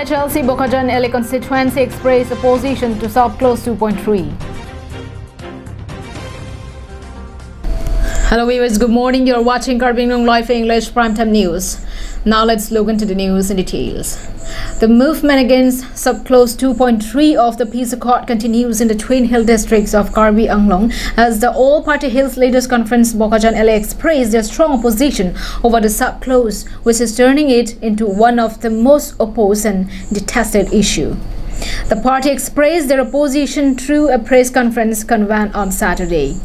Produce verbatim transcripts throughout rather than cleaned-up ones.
H L C Bokajan L A constituency expressed opposition to sub clause two point three. Hello viewers, good morning. You're watching Karbi Anglong Live English Primetime News. Now let's look into the news in details. The movement against sub clause two point three of the peace accord continues in the twin hill districts of Karbi Anglong as the All Party Hills Leaders Conference Bokajan L A expressed their strong opposition over the sub clause, which is turning it into one of the most opposed and detested issue. The party expressed their opposition through a press conference convened on Saturday.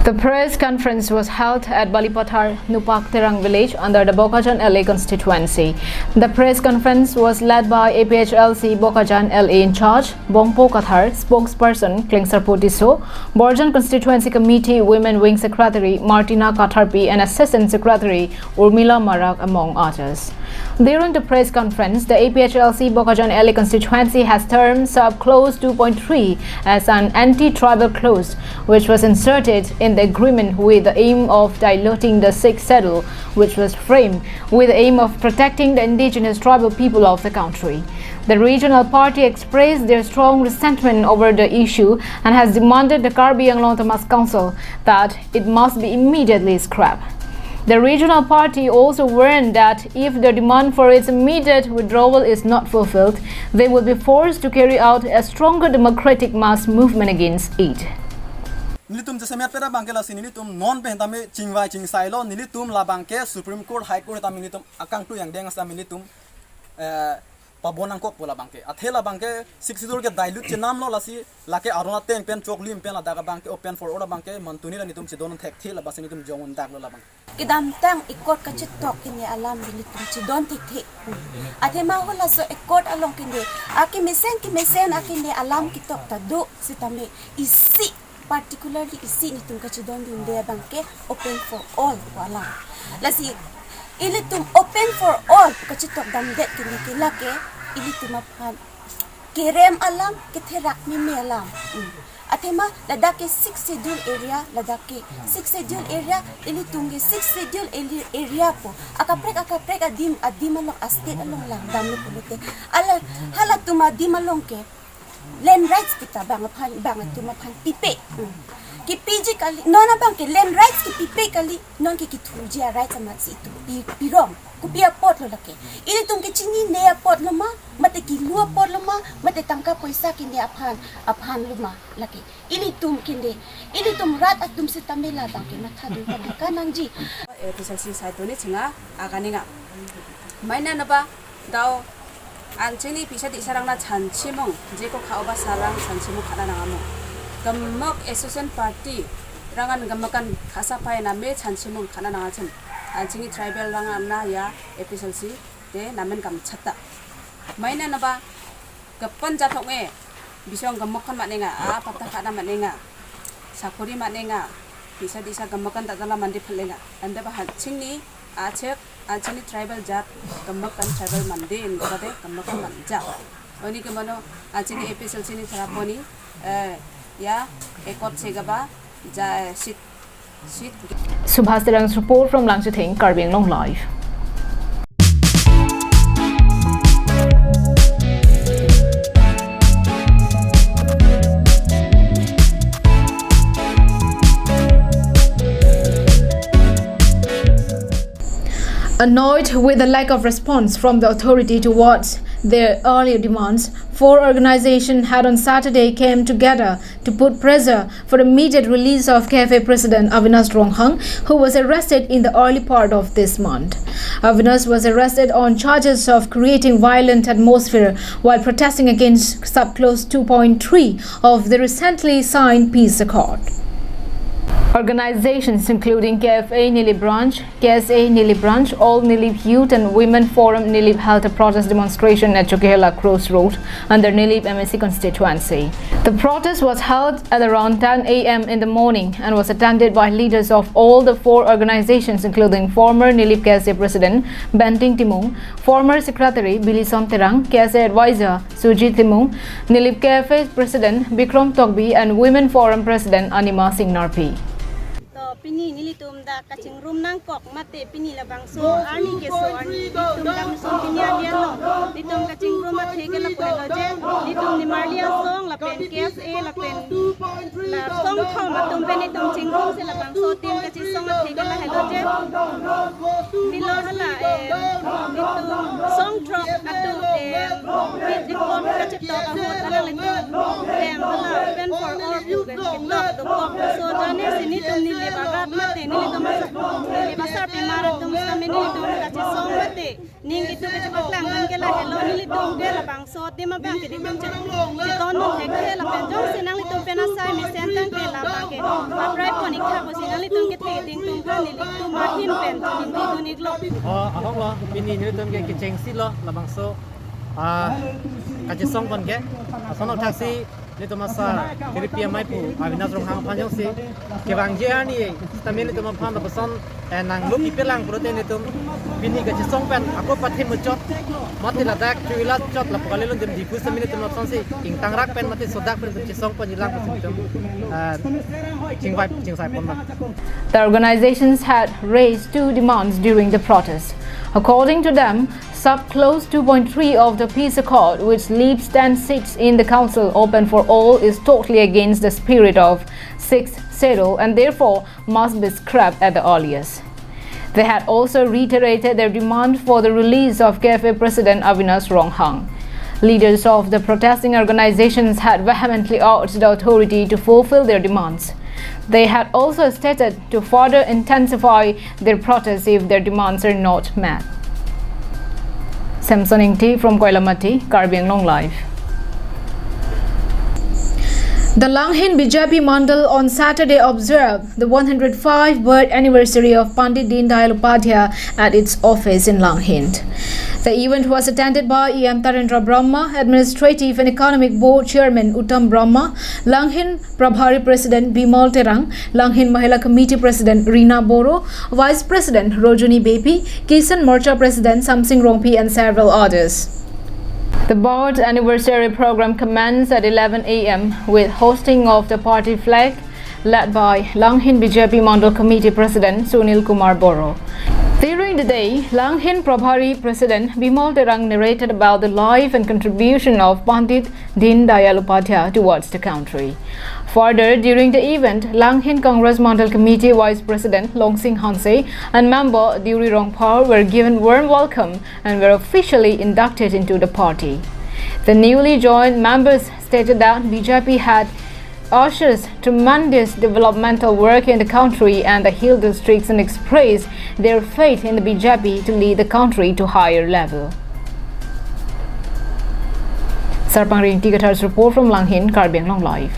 The press conference was held at Balipathar Nupak Terang village under the Bokajan L A constituency. The press conference was led by A P H L C Bokajan L A in charge, Bongpo Kathar, spokesperson, Klingsarpo Tisso, Borjan Constituency Committee Women Wing Secretary, Martina Katharpi, and Assistant Secretary, Urmila Marak, among others. During the press conference, the A P H L C Bokajan L A constituency has termed sub clause two point three as an anti-tribal clause, which was inserted in the agreement with the aim of diluting the Sixth Schedule, which was framed with the aim of protecting the indigenous tribal people of the country. The regional party expressed their strong resentment over the issue and has demanded the Karbi Anglong Autonomous Council that it must be immediately scrapped. The regional party also warned that if the demand for its immediate withdrawal is not fulfilled, they will be forced to carry out a stronger democratic mass movement against it. Nelitum jasemet pera abangke lasi nelitum non pen tame chingvai chingsailo, nelitum labangke Supreme Court, High Court tame nelitum akangtui angdeng asam nelitum, eh, pabon nangkokpo labangke. Athe labangke Sixth Schedule ke dilute chenamlo, lasi lake aron ateng pen choklim pen ladak abangke open for all abangke mantuni ra nelitum chedon thekthe, labangsi nelitum jong undaklo labang. Kedamtang accord kachetok kene alam nelitum chedon thekthe. Athema halaso accord along kene akemesen kemesen akene alam ketok ta do sitame isi, particularly isi nelitum kachedondunde abangke open for all pu alam. Lasi ilitum open for all kachetok damdet kene ke lake ilitum aphan kerem alam, ketherak meme alam. Hmm. Athema ladak ke Sixth Schedule area, ladak ke Sixth Schedule area, ilitum ke Sixth Schedule eli-, area pu akaprek akaprek adim adim along, a state along langdamlo pulote, hala halatum adim along ke land rights kita bang aphan, bang atum aphan pipe. Hmm. Kipiji kali, non abangke land rights kipipe kali, non ke kithuji a rights amatsi itum pi-, pirong. Kopi apotlo lake? Ilitum kechinine apotlo ma, mate kilu apotlo ma, mate tangka poisa kene aphan, aphanlo ma lake? Ilitum kene, ilitum rat atum sitame labangke mathadun padun kanangji. A P H L C saiton ni chinga akaninga. Maina naba dau anchini pisa di sarang na chanchimung, jeko khauba sarang chanchimung khana nangamo. Gemok association party rangan gemakan khasa pai na me chanchimung khana nangachem. Anchini tribal rangan na ya A P H L C te namen kam chata. Maina naba gapan jathok e, bisong gemok khan manenga, a pata khana manenga, sakori manenga, pisa disa gemok khan tatala mandi phalenga. Anda ba hanching ni achek, anchini tribal jat gemok khan tribal mandi in kade gemok khan manja. Oni ke mano anchini A P H L C ni tharaponi, eh, ya, ekot segaba, ja, sit, sit. Subhas Terang's report from Langchithing, Karbi Anglong Live. Annoyed with the lack of response from the authority towards their earlier demands, four organizations had on Saturday came together to put pressure for immediate release of K F A President Avinash Ronghang, who was arrested in the early part of this month. Avinash was arrested on charges of creating violent atmosphere while protesting against subclause two point three of the recently signed peace accord. Organizations including K F A Nilip Branch, K S A Nilip Branch, All Nilip Youth and Women Forum Nilip held a protest demonstration at Chokihola Crossroad under Nilip M A C constituency. The protest was held at around ten A M in the morning and was attended by leaders of all the four organizations, including former Nilip K S A President Benting Timung, former Secretary Bilison Terang, K S A Advisor Sujit Timung, Nilip K F A President Bikrom Tokbi and Women Forum President Anima Singnarpi. To Pini nelitum dak kachingrum nangkok mate pini labangso arni keso arni nelitum dak nelitum pini alian lo. Nelitum kachingrum athe ke lapu helo je, nelitum nimarli asong lapen K S A lapen la songthom atum pen nelitum chingrumsi labangso tin kachesong athe ke lahelo je. Pilo hala, eh, nelitum songthrok atum, eh, bit ikon kachetok ahut alanglitum pen hala open for all pu pen ketok dokok. So jane si nelitum neli bagat mate nelitum asa, neli basar pimar atum sitame nelitum kachesong mate ning itum kachepaklang dun ke lahelo, nelitum ke labangso adim abang ke nelitum che-, cheton non thekthe lapen jongsi nanglitum pen asai mesen tangte labang ke aprai pon ik tha pusi nanglitum kethe ding tum aphan nelitum ahin pen ningdun iklo. Oh, ahok lo, pini nelitum ke kechengsi lo labangso, ah, kachesong pon ke. Ason thaksi nelitum asar kiripi amei pu Avinash Ronghang aphan jongsi kevangji arni sitame nelitum aphan lapuson, eh, nanglo pipelang pulote nelitum pini kachesong pen ako pathe muchot mate ladak chuila chot lapu kali lun dim dipu sitame nelitum lapusonsi ingtangrak pen mate sodak pen nelitum chesong ponji lang pusi nelitum, eh, chingvai chingsai pon ma. The organizations had raised two demands during the protest. According to them, Sub-clause two point three of the peace accord, which leaves ten seats in the council open for all, is totally against the spirit of Sixth Schedule and therefore must be scrapped at the earliest. They had also reiterated their demand for the release of K F A President Avinash Ronghang. Leaders of the protesting organizations had vehemently urged the authority to fulfill their demands. They had also stated to further intensify their protests if their demands are not met. Samson Ingti from Koilamati, Karbi Anglong Live. The Langhin B J P Mandal on Saturday observed the one hundred five birth anniversary of Pandit Deendayal Upadhyaya at its office in Langhin. The event was attended by E M Tarendra Brahma, Administrative and Economic Board Chairman Uttam Brahma, Langhin Prabhari President Bimal Terang, Langhin Mahila Committee President Rina Boro, Vice President Rojoni Beypi, Kisan Morcha President Samsing Rongpi and several others. The birth anniversary program commenced at eleven a m with hoisting of the party flag led by Langhin B J P Mandal Committee President Sunil Kumar Boro. During the day, Langhin Prabhari President Bimal Terang narrated about the life and contribution of Pandit Deendayal Upadhyaya towards the country. Further, during the event, Langhin Congress Mandal Committee Vice President Longsing Hanse and member Deuri Rongphar were given warm welcome and were officially inducted into the party. The newly joined members stated that B J P had ushers tremendous developmental work in the country and the hill districts and expressed their faith in the B J P to lead the country to higher level. Sarpang Ringti Kathar's report from Langhin, Karbi Anglong Live.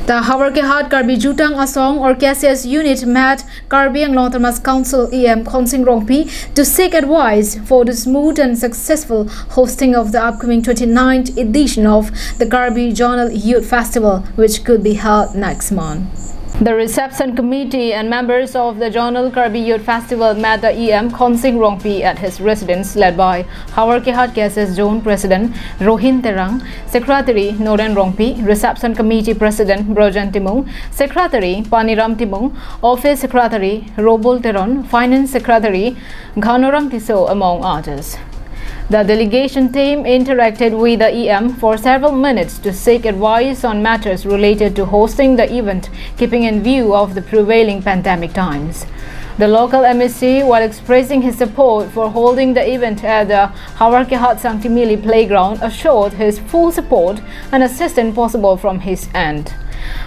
The Howraghat Karbi Jutang Asong or K C S unit met Karbi Anglong Autonomous Council E M Khonsing Rongpi to seek advice for the smooth and successful hoisting of the upcoming twenty-ninth edition of the Karbi Zonal Youth Festival, which could be held next month. The reception committee and members of the Zonal Karbi Youth Festival met the E M Khonsing Rongpi at his residence, led by Howraghat K C S Zone President Rohin Terang, Secretary Noren Rongpi, Reception Committee President Brojan Timung, Secretary Paniram Timung, Office Secretary Robol Teron, Finance Secretary Ghanorang Tisso, among others. The delegation team interacted with the E M for several minutes to seek advice on matters related to hoisting the event, keeping in view of the prevailing pandemic times. The local M A C, while expressing his support for holding the event at the Howraghat Sangtimili Playground, assured his full support and assistance possible from his end.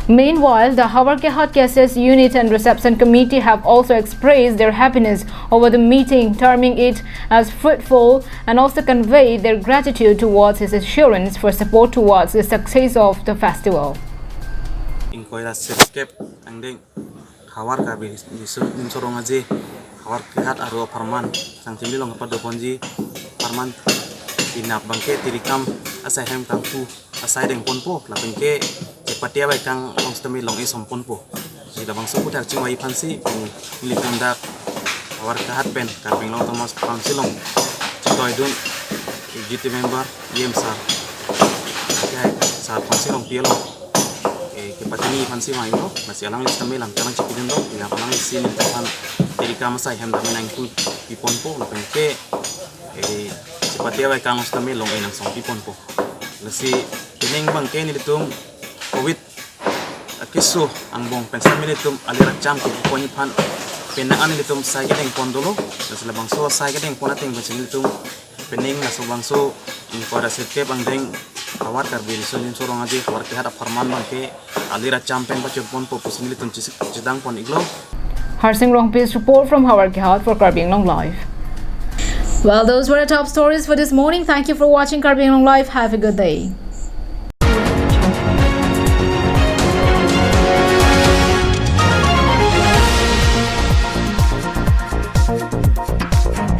Meanwhile, the Howraghat K C S unit and reception committee have also expressed their happiness over the meeting, terming it as fruitful and also conveyed their gratitude towards his assurance for support towards the success of the festival. Ingkoi ra sirkep angdeng Howraghat Karbi Riso Nimso Rong Aje, Howraghat aro apharman Sangtimili along kepadoponji apharman inap abangke tirikam asai hem kangpu asai dengponpo, lapenke chepate abai kang long sitame long-e somponpo. Jadi labangso aphuthak chingvai aphansi, nelitum dak Howraghat pen Karbi Anglong Autonomous Council along chetoidun Executive Member E M sir, ya, sir Khonsing Rongpi along, eh, Patini aphan si mai lo, lasi alangli sitame lam kalang chipidun lo, ya alangli si neliphan Erika Masai hem dam nang ku pipon po, lapen ke, eh, chipate awai kang sitame long enang song pipon po. Lasi pining abang ke nelitum covid akeso angbong pen sitame nelitum alir acham ke pipon aphan penang an nelitum sai kedeng pon dolo, lasi labangso sai kedeng pon ateng pen si nelitum pining laso bangso ingkoi ra sirkep angdeng havar Karbi Riso Nimso Rong Aje havar kehat apharman abang ke alir acham pen pachot pon po pusi nelitum chesik chedang pon iklo. Harsing Rongpi's report from Howraghat for Karbi Anglong Live. Well, those were the top stories for this morning. Thank you for watching Karbi Anglong Live. Have a good day.